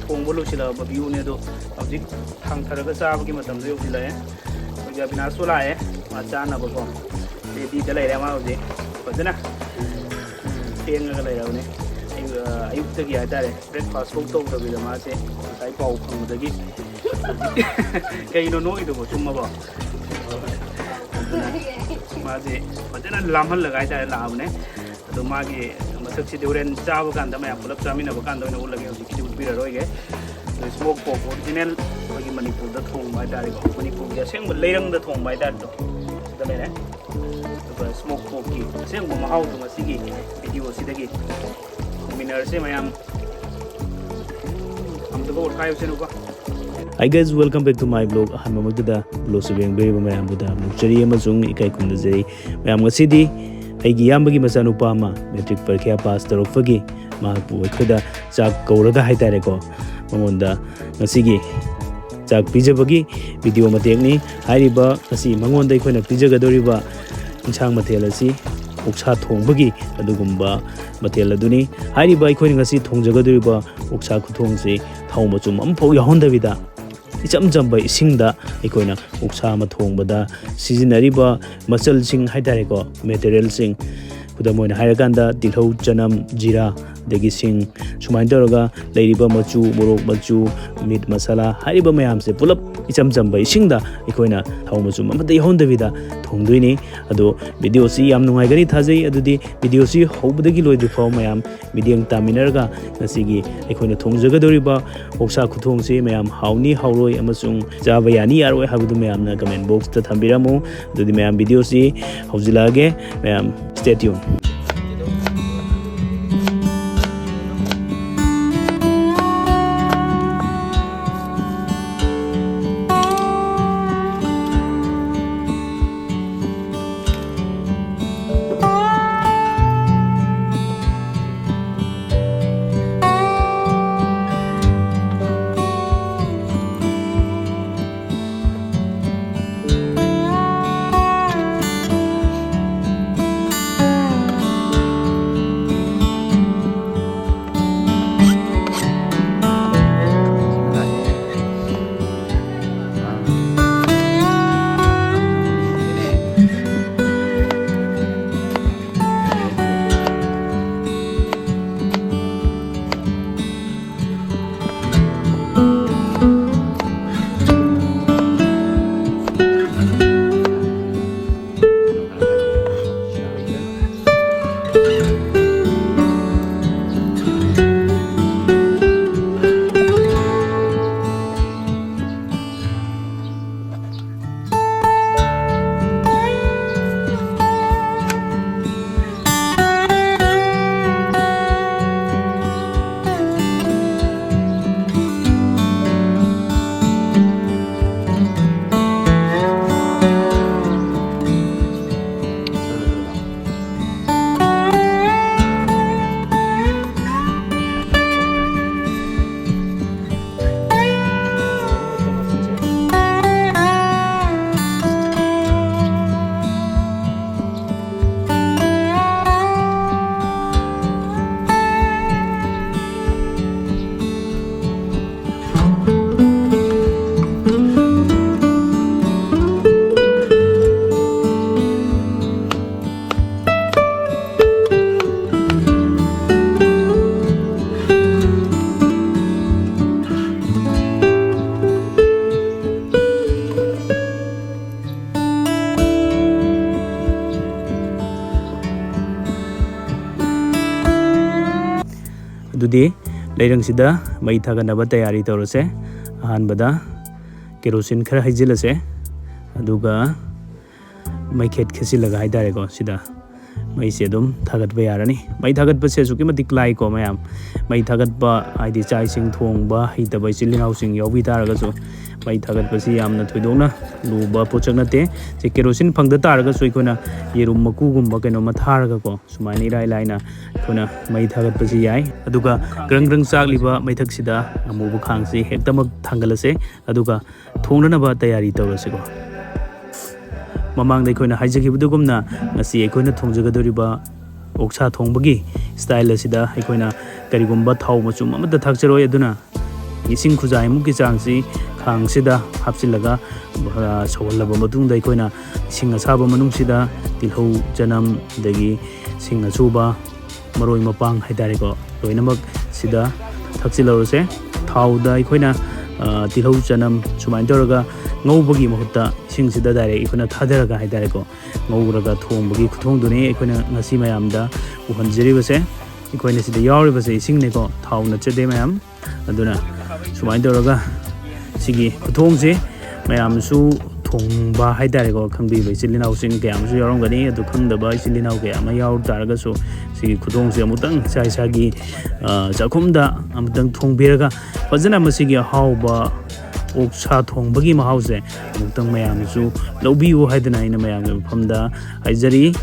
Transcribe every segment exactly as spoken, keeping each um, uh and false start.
ꯊꯣꯡꯕ ꯂꯣꯏꯁꯤꯜꯂꯛꯑꯕ ꯚ꯭ꯌꯨꯅꯦ꯫ ꯑꯗꯣ ꯍꯧꯖꯤꯛ ꯊꯥꯡꯊꯔꯒ ꯆꯥꯕꯒꯤ ꯃꯇꯝꯗꯣ ꯌꯧꯁꯤꯜꯂꯛꯑꯦ꯫ ꯑꯩꯈꯣꯏꯒꯤ ꯑꯕꯤꯅꯥꯁꯁꯨ ꯂꯥꯛꯑꯦ, ꯃꯥ ꯆꯥꯅꯕꯀꯣ ꯔꯦꯗꯤꯗ ꯂꯩꯔꯦ꯫ ꯃꯥ ꯍꯧꯖꯤꯛ ꯐꯖꯅ ꯐꯦꯡꯉꯒ ꯂꯩꯔꯕꯅꯦ꯫ ꯑꯌꯨꯛ- ꯑꯌꯨꯛꯇꯒꯤ ꯍꯥꯏꯇꯥꯔꯦ, ꯕ꯭ꯔꯦꯛꯐꯥꯁ ꯐꯥꯎ ꯇꯧꯗꯕꯤꯗ ꯃꯥꯁꯦ ꯉꯁꯥꯏ ꯄꯥꯎ ꯐꯪꯕꯗꯒꯤ ꯀꯩꯅꯣ ꯅꯣꯛꯏꯗꯨꯕꯣ? ꯆꯨꯝꯃꯕꯣ? ꯑꯗꯨꯅ ꯃꯥꯁꯦ ꯐꯖꯅ ꯂꯥꯝꯍꯜꯂꯒ ꯍꯥꯏꯇꯥꯔꯦ ꯂꯥꯛꯑꯕꯅꯦ꯫ ꯑꯗꯣ ꯃꯥꯒꯤ ꯃꯁꯛꯁꯤꯗꯤ ꯍꯣꯔꯦꯟ ꯆꯥꯕ ꯀꯥꯟꯗ, ꯃꯌꯥꯝ ꯄꯨꯂꯞ ꯆꯥꯃꯤꯟꯅꯕ ꯀꯥꯟꯗ ꯑꯣꯏꯅ ꯎꯠꯂꯒꯦ꯫ ꯍꯧꯖꯤꯛꯀꯤꯗꯤ ꯎꯠꯄꯤꯔꯔꯣꯏꯒꯦ꯫ ꯑꯗꯣ ꯁ꯭ꯃꯣꯛ ꯄꯣꯔꯛ ꯑꯣꯔꯤꯖꯤꯅꯦꯜ ꯑꯩꯈꯣꯏꯒꯤ ꯃꯅꯤꯄꯨꯔꯗ ꯊꯣꯡꯕ ꯍꯥꯏꯇꯥꯔꯦꯀꯣ, ꯃꯅꯤꯄꯨꯔꯒꯤ ꯑꯁꯦꯡꯕ ꯂꯩꯔꯪꯗ ꯊꯣꯡꯕ ꯍꯥꯏꯇꯥꯔꯦ, ꯑꯗꯣ ꯁꯤꯗ ꯂꯩꯔꯦ꯫ ꯑꯗꯨꯒ ꯁ꯭ꯃꯣꯛ ꯄꯣꯔꯛꯀꯤ ꯑꯁꯦꯡꯕ ꯃꯍꯥꯎꯗꯣ ꯉꯁꯤꯒꯤ ꯚꯤꯗꯤꯑꯣ ꯑꯁꯤꯗꯒꯤ ꯐꯪꯃꯤꯟꯅꯔꯁꯦ ꯃꯌꯥꯝ꯫ ꯑꯝꯇꯒ ꯑꯣꯠꯈꯥꯏꯌꯨꯁꯦ ꯅꯨꯄꯥ꯫ Hi guys, welcome back to my vlog. ꯑꯍꯥꯟꯕꯃꯛꯇꯗ vlogꯁꯤ ꯌꯦꯡꯕꯤꯔꯤꯕ ꯃꯌꯥꯝꯕꯨꯗ ꯅꯣꯛꯆꯔꯤ ꯑꯃꯁꯨꯡ ꯏꯀꯥꯏ ꯈꯨꯝꯅꯖꯔꯤ꯫ ꯃꯌꯥꯝ, ꯉꯁꯤꯗꯤ ꯑꯩꯒꯤ ꯏꯌꯥꯝꯕꯒꯤ ꯃꯆꯥꯅꯨꯄꯥ ꯑꯃ ꯃꯦꯇ꯭ꯔꯤꯛ ꯄꯔꯤꯈ꯭ꯌꯥ ꯄꯥꯁ ꯇꯧꯔꯛꯄꯒꯤ ꯃꯍꯥꯛꯄꯨ ꯑꯩꯈꯣꯏꯗ ꯆꯥꯛ ꯀꯧꯔꯒ ꯍꯥꯏꯇꯥꯔꯦꯀꯣ, ꯃꯉꯣꯟꯗ ꯉꯁꯤꯒꯤ ꯆꯥꯛ ꯄꯤꯖꯕꯒꯤ ꯚꯤꯗꯤꯑꯣ ꯃꯇꯦꯛꯅꯤ꯫ ꯍꯥꯏꯔꯤꯕ ꯉꯁꯤ ꯃꯉꯣꯟꯗ ꯑꯩꯈꯣꯏꯅ ꯄꯤꯖꯒꯗꯧꯔꯤꯕ ꯏꯟꯁꯥꯡ ꯃꯊꯦꯜ ꯑꯁꯤ ꯑꯣꯛꯁꯥ ꯊꯣꯡꯕꯒꯤ ꯑꯗꯨꯒꯨꯝꯕ ꯃꯊꯦꯜ ꯑꯗꯨꯅꯤ꯫ ꯍꯥꯏꯔꯤꯕ ꯑꯩꯈꯣꯏꯅ ꯉꯁꯤ ꯊꯣꯡꯖꯒꯗꯧꯔꯤꯕ ꯑꯣꯛꯁꯥ ꯈꯨꯊꯣꯡꯁꯤ ꯊꯥꯎ ꯃꯆꯨꯝ ꯑꯃꯐꯥꯎ ꯌꯥꯎꯍꯟꯗꯕꯤꯗ ꯏꯆꯝ ꯆꯝꯕ ꯏꯁꯤꯡꯗ ꯑꯩꯈꯣꯏꯅ ꯑꯣꯛꯁꯥ ꯑꯃ ꯊꯣꯡꯕꯗ ꯁꯤꯖꯤꯟꯅꯔꯤꯕ ꯃꯆꯜꯁꯤꯡ ꯍꯥꯏꯇꯥꯔꯦꯀꯣ, ꯃꯦꯇꯔꯤꯌꯦꯜꯁꯤꯡ, ꯈꯨꯗꯝ ꯑꯣꯏꯅ ꯍꯥꯏꯔꯀꯥꯟꯗ ꯇꯤꯜꯍꯧ, ꯆꯅꯝ, ꯖꯤꯔꯥ, ꯑꯗꯒꯤ ꯁꯤꯡ, ꯁꯨꯃꯥꯏꯅ ꯇꯧꯔꯒ ꯂꯩꯔꯤꯕ ꯃꯆꯨ, ꯃꯣꯔꯣꯛ ꯃꯆꯨ, ꯃꯤꯠ ꯃꯁꯥꯂꯥ ꯍꯥꯏꯔꯤꯕ ꯃꯌꯥꯝꯁꯦ ꯄꯨꯂꯞ ꯏꯆꯝ ꯆꯝꯕ ꯏꯁꯤꯡꯗ ꯑꯩꯈꯣꯏꯅ ꯊꯥꯎ ꯃꯆꯨꯝ ꯑꯃꯠꯇ ꯌꯥꯎꯍꯟꯗꯕꯤꯗ ꯊꯣꯡꯗꯣꯏꯅꯤ꯫ ꯑꯗꯣ ꯚꯤꯗꯤꯑꯣꯁꯤ ꯌꯥꯝ ꯅꯨꯡꯉꯥꯏꯒꯅꯤ ꯊꯥꯖꯩ꯫ ꯑꯗꯨꯗꯤ ꯚꯤꯗꯤꯑꯣꯁꯤ ꯍꯧꯕꯗꯒꯤ ꯂꯣꯏꯗ꯭ꯔꯤ ꯐꯥꯎ ꯃꯌꯥꯝ ꯃꯤꯠꯌꯦꯡ ꯇꯥꯃꯤꯟꯅꯔꯒ ꯉꯁꯤꯒꯤ ꯑꯩꯈꯣꯏꯅ ꯊꯣꯡꯖꯒꯗꯧꯔꯤꯕ ꯑꯣꯛꯁꯥ ꯈꯨꯊꯣꯡꯁꯤ ꯃꯌꯥꯝ ꯍꯥꯎꯅꯤ ꯍꯥꯎꯔꯣꯏ ꯑꯃꯁꯨꯡ ꯆꯥꯕ ꯌꯥꯅꯤ ꯌꯥꯔꯣꯏ ꯍꯥꯏꯕꯗꯨ ꯃꯌꯥꯝꯅ ꯀꯃꯦꯟ ꯕꯣꯛꯁꯇ ꯊꯝꯕꯤꯔꯝꯃꯨ꯫ ꯑꯗꯨꯗꯤ ꯃꯌꯥꯝ, ꯚꯤꯗꯤꯑꯣꯁꯤ ꯍꯧꯖꯤꯜꯂꯛꯑꯒꯦ꯫ ꯃꯌꯥꯝ, stay tuned꯫ ꯗꯤ ꯂꯩꯔꯪꯁꯤꯗ ꯃꯩ ꯊꯥꯒꯠꯅꯕ ꯇꯌꯥꯔꯤ ꯇꯧꯔꯁꯦ꯫ ꯑꯍꯥꯟꯕꯗ ꯀꯦꯔꯣꯁꯤꯟ ꯈꯔ ꯍꯩꯖꯤꯜꯂꯁꯦ, ꯑꯗꯨꯒ ꯃꯩꯈꯦꯠ ꯈꯦꯠꯆꯤꯜꯂꯒ ꯍꯥꯏꯇꯥꯔꯦꯀꯣ, ꯁꯤꯗ ꯃꯩꯁꯦ ꯑꯗꯨꯝ ꯊꯥꯒꯠꯄ ꯌꯥꯔꯅꯤ꯫ ꯃꯩ ꯊꯥꯒꯠꯄꯁꯦ ꯑꯁꯨꯛꯀꯤ ꯃꯇꯤꯛ ꯂꯥꯏꯀꯣ ꯃꯌꯥꯝ꯫ ꯃꯩ ꯊꯥꯒꯠꯄ ꯍꯥꯏꯗꯤ ꯆꯥꯛ ꯏꯁꯤꯡ ꯊꯣꯡꯕ ꯍꯩꯇꯕ ꯏꯆꯤꯜ ꯏꯅꯥꯎꯁꯤꯡ ꯌꯥꯎꯕꯤ ꯇꯥꯔꯒꯁꯨ, ꯃꯩ ꯊꯥꯒꯠꯄꯁꯤ ꯌꯥꯝꯅ ꯊꯣꯏꯗꯣꯛꯅ ꯂꯨꯕ ꯄꯣꯠꯁꯛ ꯅꯠꯇꯦ꯫ ꯁꯤ ꯀꯦꯔꯣꯁꯤꯟ ꯐꯪꯗ ꯇꯥꯔꯒꯁꯨ ꯑꯩꯈꯣꯏꯅ ꯌꯦꯔꯨꯝ ꯃꯀꯨꯒꯨꯝꯕ ꯀꯩꯅꯣꯝꯃ ꯊꯥꯔꯒꯀꯣ, ꯁꯨꯃꯥꯏꯅ ꯏꯔꯥꯏ ꯂꯥꯏꯅ ꯑꯩꯈꯣꯏꯅ ꯃꯩ ꯊꯥꯒꯠꯄꯁꯤ ꯌꯥꯏ꯫ ꯑꯗꯨꯒ ꯒ꯭ꯔꯪ ꯒ꯭ꯔꯪ ꯆꯥꯛꯂꯤꯕ ꯃꯩꯊꯛꯁꯤꯗ ꯑꯃꯨꯕ ꯈꯥꯡꯁꯤ ꯍꯦꯛꯇꯃꯛ ꯊꯥꯡꯒꯠꯂꯁꯦ꯫ ꯑꯗꯨꯒ ꯊꯣꯡꯅꯅꯕ ꯇꯌꯥꯔꯤ ꯇꯧꯔꯁꯤꯀꯣ꯫ ꯃꯃꯥꯡꯗ ꯑꯩꯈꯣꯏꯅ ꯍꯥꯏꯖꯈꯤꯕꯗꯨꯒꯨꯝꯅ, ꯉꯁꯤ ꯑꯩꯈꯣꯏꯅ ꯊꯣꯡꯖꯒꯗꯧꯔꯤꯕ ꯑꯣꯛꯁꯥ ꯊꯣꯡꯕꯒꯤ ꯁ꯭ꯇꯥꯏꯜ ꯑꯁꯤꯗ ꯑꯩꯈꯣꯏꯅ ꯀꯔꯤꯒꯨꯝꯕ ꯊꯥꯎ ꯃꯆꯨꯝ ꯑꯃꯠꯇ ꯊꯥꯛꯆꯔꯣꯏ꯫ ꯑꯗꯨꯅ ꯏꯁꯤꯡ ꯈꯨꯖꯥꯏꯃꯨꯛꯀꯤ ꯆꯥꯡꯁꯤ ꯈꯥꯡꯁꯤꯗ ꯍꯥꯞꯆꯤꯜꯂꯒ, ꯑ, ꯁꯧꯍꯜꯂꯕ ꯃꯇꯨꯡꯗ, ꯑꯩꯈꯣꯏꯅ ꯏꯁꯤꯡ ꯑꯁꯥꯕ ꯃꯅꯨꯡꯁꯤꯗ ꯇꯤꯜꯍꯧ, ꯆꯅꯝ, ꯑꯗꯒꯤ ꯁꯤꯡ ꯑꯁꯨꯕ, ꯃꯔꯣꯏ ꯃꯄꯥꯡ ꯍꯥꯏꯇꯥꯔꯦꯀꯣ, ꯂꯣꯏꯅꯃꯛ ꯁꯤꯗ ꯊꯥꯛꯆꯤꯜꯂꯧꯔꯁꯦ꯫ ꯊꯥꯎꯗ ꯑꯩꯈꯣꯏꯅ, ꯑ, ꯇꯤꯜꯍꯧ, ꯆꯅꯝ ꯁꯨꯃꯥꯏꯅ ꯇꯧꯔꯒ ꯉꯧꯕꯒꯤ ꯃꯍꯨꯠꯇ, ꯏꯁꯤꯡꯁꯤꯗ ꯗꯥꯏꯔꯦꯛ ꯑꯩꯈꯣꯏꯅ ꯊꯥꯗꯔꯒ ꯍꯥꯏꯇꯥꯔꯦꯀꯣ, ꯉꯧꯔꯒ ꯊꯣꯡꯕꯒꯤ ꯈꯨꯊꯣꯡꯗꯨꯅꯤ ꯑꯩꯈꯣꯏꯅ ꯉꯁꯤ ꯃꯌꯥꯝꯗ ꯎꯍꯟꯖꯔꯤꯕꯁꯦ꯫ ꯑꯩꯈꯣꯏꯅ ꯁꯤꯗ ꯌꯥꯎꯔꯤꯕꯁꯦ ꯏꯁꯤꯡꯅꯤꯀꯣ, ꯊꯥꯎ ꯅꯠꯆꯗꯦ ꯃꯌꯥꯝ꯫ ꯑꯗꯨꯅ ꯁꯨꯃꯥꯏꯅ ꯇꯧꯔꯒ ꯁꯤꯒꯤ ꯈꯨꯊꯣꯡꯁꯦ ꯃꯌꯥꯝꯁꯨ ꯊꯣꯡꯕ ꯍꯥꯏꯇꯥꯔꯦꯀꯣ, ꯈꯪꯕꯤꯕ ꯏꯆꯤꯜ ꯏꯅꯥꯎꯁꯤꯡ ꯀꯌꯥ ꯑꯃꯁꯨ ꯌꯥꯎꯔꯝꯒꯅꯤ꯫ ꯑꯗꯨ ꯈꯪꯗꯕ ꯏꯆꯤꯜ ꯏꯅꯥꯎ ꯀꯌꯥ ꯑꯃ ꯌꯥꯎ ꯇꯥꯔꯒꯁꯨ, ꯁꯤꯒꯤ ꯈꯨꯊꯣꯡꯁꯦ ꯑꯃꯨꯛꯇꯪ ꯏꯁꯥ ꯏꯁꯥꯒꯤ, ꯑ, ꯆꯥꯛꯈꯨꯝꯗ ꯑꯃꯨꯛꯇꯪ ꯊꯣꯡꯕꯤꯔꯒ, ꯐꯖꯅ ꯃꯁꯤꯒꯤ ꯑꯍꯥꯎꯕ ꯑꯣꯛꯁꯥ ꯊꯣꯡꯕꯒꯤ ꯃꯍꯥꯎꯁꯦ ꯑꯃꯨꯛꯇꯪ ꯃꯌꯥꯝꯅꯁꯨ ꯂꯧꯕꯤꯌꯨ ꯍꯥꯏꯗꯅ ꯑꯩꯅ ꯃꯌꯥꯝꯒꯤ ꯃꯐꯝꯗ ꯍꯥꯏꯖꯔꯤ꯫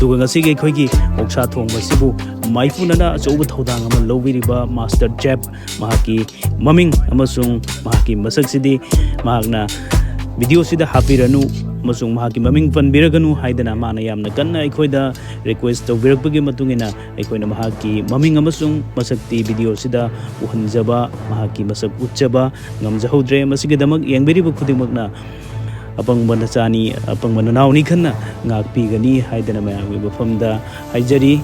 ꯑꯗꯨꯒ ꯉꯁꯤꯒꯤ ꯑꯩꯈꯣꯏꯒꯤ ꯑꯣꯛꯁꯥ ꯊꯣꯡꯕꯁꯤꯕꯨ ꯃꯥꯏꯄꯨꯅꯅ ꯑꯆꯧꯕ ꯊꯧꯗꯥꯡ ꯑꯃ ꯂꯧꯕꯤꯔꯤꯕ ꯃꯥꯁꯇꯔ ꯆꯦꯐ, ꯃꯍꯥꯛꯀꯤ ꯃꯃꯤꯡ ꯑꯃꯁꯨꯡ ꯃꯍꯥꯛꯀꯤ ꯃꯁꯛꯁꯤꯗꯤ ꯃꯍꯥꯛꯅ ꯚꯤꯗꯤꯑꯣꯁꯤꯗ ꯍꯥꯞꯄꯤꯔꯅꯨ ꯑꯃꯁꯨꯡ ꯃꯍꯥꯛꯀꯤ ꯃꯃꯤꯡ ꯄꯟꯕꯤꯔꯒꯅꯨ ꯍꯥꯏꯗꯅ ꯃꯥꯅ ꯌꯥꯝꯅ ꯀꯟꯅ ꯑꯩꯈꯣꯏꯗ ꯔꯤꯀ꯭ꯋꯦꯁ ꯇꯧꯕꯤꯔꯛꯄꯒꯤ ꯃꯇꯨꯡ ꯏꯟꯅ ꯑꯩꯈꯣꯏꯅ ꯃꯍꯥꯛꯀꯤ ꯃꯃꯤꯡ ꯑꯃꯁꯨꯡ ꯃꯁꯛꯇꯤ ꯚꯤꯗꯤꯑꯣꯁꯤꯗ ꯎꯍꯟꯖꯕ, ꯃꯍꯥꯛꯀꯤ ꯃꯁꯛ ꯎꯠꯆꯕ ꯉꯝꯖꯍꯧꯗ꯭ꯔꯦ꯫ ꯃꯁꯤꯒꯤꯗꯃꯛ ꯌꯦꯡꯕꯤꯔꯤꯕ ꯈꯨꯗꯤꯡꯃꯛꯅ ꯑꯄꯪꯕ ꯅꯆꯥꯅꯤ, ꯑꯄꯪꯕ ꯅꯅꯥꯎꯅꯤ ꯈꯟꯅ ꯉꯥꯛꯄꯤꯒꯅꯤ ꯍꯥꯏꯗꯅ ꯃꯌꯥꯝꯒꯤ ꯃꯐꯝꯗ ꯍꯥꯏꯖꯔꯤ꯫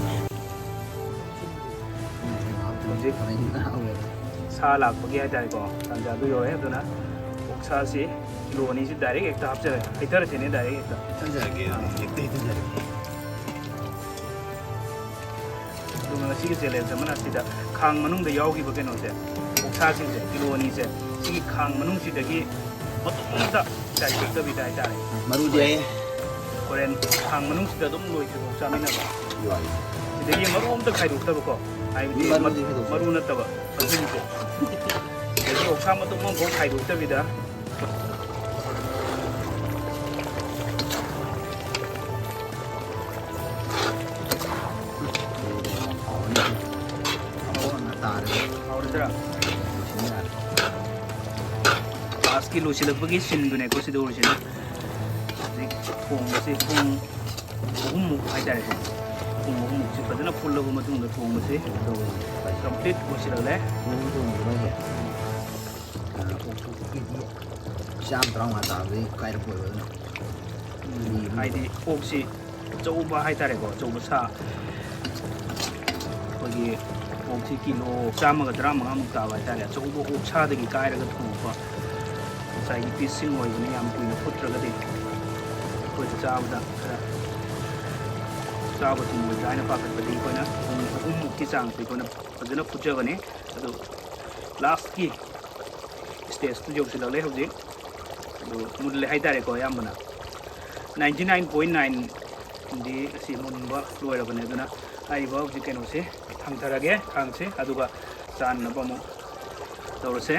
ꯍꯧꯖꯤꯛ ꯁꯥ ꯂꯥꯛꯄꯒꯤ ꯍꯥꯏꯇꯥꯔꯦꯀꯣ, ꯇꯥꯟꯖꯥꯗꯨ ꯌꯧꯔꯦ꯫ ꯑꯗꯨꯅ ꯑꯣꯛꯁꯥꯁꯤ ꯀꯤꯂꯣ ꯑꯅꯤꯁꯤ ꯗꯥꯏꯔꯦꯛ ꯍꯦꯛꯇ ꯍꯥꯞꯆꯔꯒꯦ, ꯍꯩꯊꯔꯁꯤꯅꯦ ꯗꯥꯏꯔꯦꯛ ꯍꯦꯛꯇ꯫ ꯍꯩꯊꯔꯁꯦ, ꯍꯦꯛꯇ ꯍꯩꯊꯔꯁꯦ꯫ ꯑꯗꯨꯒ ꯉꯁꯤꯒꯤ ꯆꯦꯂꯦꯟꯖ ꯑꯃꯅ ꯁꯤꯗ ꯈꯥꯡ ꯃꯅꯨꯡꯗ ꯌꯥꯎꯈꯤꯕ ꯀꯩꯅꯣꯁꯦ, ꯑꯣꯛꯁꯥꯁꯤꯡꯁꯦ, ꯀꯤꯂꯣ ꯑꯅꯤꯁꯦ, ꯁꯤꯒꯤ ꯈꯥꯡ ꯃꯅꯨꯡꯁꯤꯗꯒꯤ ꯃꯇꯨꯝ ꯑꯝꯇ ꯆꯥꯏꯊꯣꯛꯇꯕꯤꯗ ꯍꯥꯏꯇꯥꯔꯦ꯫ ꯃꯔꯨꯗꯤ ꯑꯩ ꯍꯣꯔꯦꯟ ꯈꯥꯡ ꯃꯅꯨꯡꯁꯤꯗ ꯑꯗꯨꯝ ꯂꯣꯏꯗ꯭ꯔꯤꯐꯥꯎ ꯆꯥꯃꯤꯟꯅꯕ꯫ ꯌꯥꯏ꯫ ꯁꯤꯗꯒꯤ ꯃꯔꯨ ꯑꯝꯇ ꯈꯥꯏꯗꯣꯛꯇꯕꯀꯣ, ꯍꯥꯏꯕꯗꯤ ꯃꯔꯨꯗꯤ ꯈꯥꯏꯗꯣꯛꯇꯦ꯫ ꯃꯔꯨ ꯅꯠꯇꯕ ꯃꯇꯨꯝꯁꯦ꯫ ꯁꯤꯗꯒꯤ ꯑꯣꯛꯁꯥ ꯃꯇꯨꯝ ꯑꯃꯐꯥꯎ ꯈꯥꯏꯗꯣꯛꯇꯕꯤꯗ꯫ ꯍꯥꯎꯔꯗ꯭ꯔꯥ? ꯂꯥꯁꯀꯤ ꯂꯣꯏꯁꯤꯜꯂꯛꯄꯒꯤ ꯁꯤꯟꯗꯨꯅꯦꯀꯣ ꯁꯤꯗ ꯑꯣꯏꯔꯤꯁꯤꯅ꯫ ꯍꯧꯖꯤꯛ ꯊꯣꯡꯕꯁꯦ ꯄꯨꯡ ꯑꯍꯨꯝꯃꯨꯛ ꯍꯥꯏꯇꯥꯔꯦꯀꯣ, ꯄꯨꯡ ꯑꯍꯨꯝꯃꯨꯛꯁꯤ ꯐꯖꯅ ꯐꯨꯜꯂꯕ ꯃꯇꯨꯡꯗ ꯊꯣꯡꯕꯁꯤ ꯀꯝꯄ꯭ꯂꯤꯠ ꯑꯣꯏꯁꯤꯜꯂꯛꯂꯦ꯫ ꯄꯨꯡ ꯑꯍꯨꯝ ꯊꯣꯡꯕꯗ ꯅꯣꯏꯁꯦ, ꯑ, ꯑꯣꯛꯇꯨ ꯀꯦ ꯖꯤ ꯆꯥꯝ ꯇꯔꯥꯃꯉꯥ ꯇꯥꯕꯗꯩ ꯀꯥꯏꯔꯛꯄ ꯑꯣꯏꯕ ꯑꯗꯨꯅ꯫ ꯎꯝ, ꯍꯥꯏꯗꯤ ꯑꯣꯛꯁꯤ ꯑꯆꯧꯕ ꯍꯥꯏꯇꯥꯔꯦꯀꯣ, ꯑꯆꯧꯕ ꯁꯥ, ꯑꯩꯈꯣꯏꯒꯤ ꯑꯣꯛꯁꯤ ꯀꯤꯂꯣ ꯆꯥꯝꯃꯒ ꯇꯔꯥꯃꯉꯥꯃꯨꯛ ꯇꯥꯕ ꯍꯥꯏꯇꯥꯔꯦ, ꯑꯆꯧꯕ ꯑꯣꯛꯁꯥꯗꯒꯤ ꯀꯥꯏꯔꯒ ꯊꯣꯡꯉꯛꯄ ꯉꯁꯥꯏꯒꯤ ꯄꯤꯁꯁꯤꯡ ꯑꯣꯏꯕꯅ ꯌꯥꯝ ꯀꯨꯏꯅ ꯐꯨꯠꯇ꯭ꯔꯒꯗꯤ ꯑꯩꯈꯣꯏꯗ ꯆꯥꯕꯗ ꯈꯔ, ꯆꯥꯕ ꯇꯨꯝꯃꯣꯏꯗ꯭ꯔꯥ ꯍꯥꯏꯅ ꯄꯥꯈꯠꯄꯗꯒꯤ ꯑꯩꯈꯣꯏꯅ ꯄꯨꯡ ꯑꯍꯨꯝꯃꯨꯛꯀꯤ ꯆꯥꯡꯁꯦ ꯑꯩꯈꯣꯏꯅ ꯐꯖꯅ ꯐꯨꯠꯆꯕꯅꯤ꯫ ꯑꯗꯨ ꯂꯥꯁꯀꯤ ꯁ꯭ꯇꯦꯖꯇꯨ ꯌꯧꯁꯤꯜꯂꯛꯂꯦ ꯍꯧꯖꯤꯛ꯫ ꯑꯗꯨ ꯃꯨꯜꯂꯦ ꯍꯥꯏꯇꯥꯔꯦꯀꯣ, ꯑꯌꯥꯝꯕꯅ ninety nine point nine ꯗꯤ ꯑꯁꯤ ꯃꯨꯟꯕ ꯂꯣꯏꯔꯕꯅꯦ꯫ ꯑꯗꯨꯅ ꯍꯥꯏꯔꯤꯕ ꯍꯧꯖꯤꯛ ꯀꯩꯅꯣꯁꯦ ꯊꯥꯡꯊꯔꯒꯦ, ꯈꯥꯡꯁꯦ, ꯑꯗꯨꯒ ꯆꯥꯅꯅꯕ ꯑꯃꯨꯛ ꯇꯧꯔꯁꯦ꯫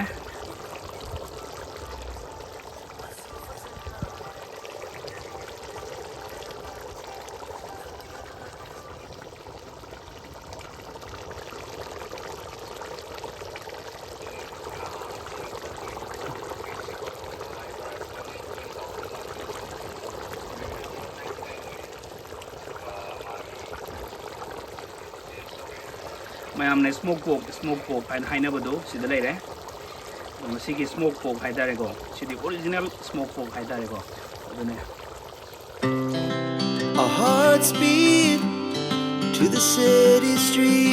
ꯃꯌꯥꯝꯅ smoke pork, smoke pork ꯍꯥꯏꯅ ꯍꯥꯏꯅꯕꯗꯣ ꯁꯤꯗ ꯂꯩꯔꯦ꯫ ꯑꯗꯣ ꯃꯁꯤꯒꯤ smoke pork ꯍꯥꯏꯇꯥꯔꯦꯀꯣ, ꯁꯤꯗꯤ original smoke pork ꯍꯥꯏꯇꯥꯔꯦꯀꯣ꯫ ꯑꯗꯨꯅꯦ꯫ Our hearts beat to the city street.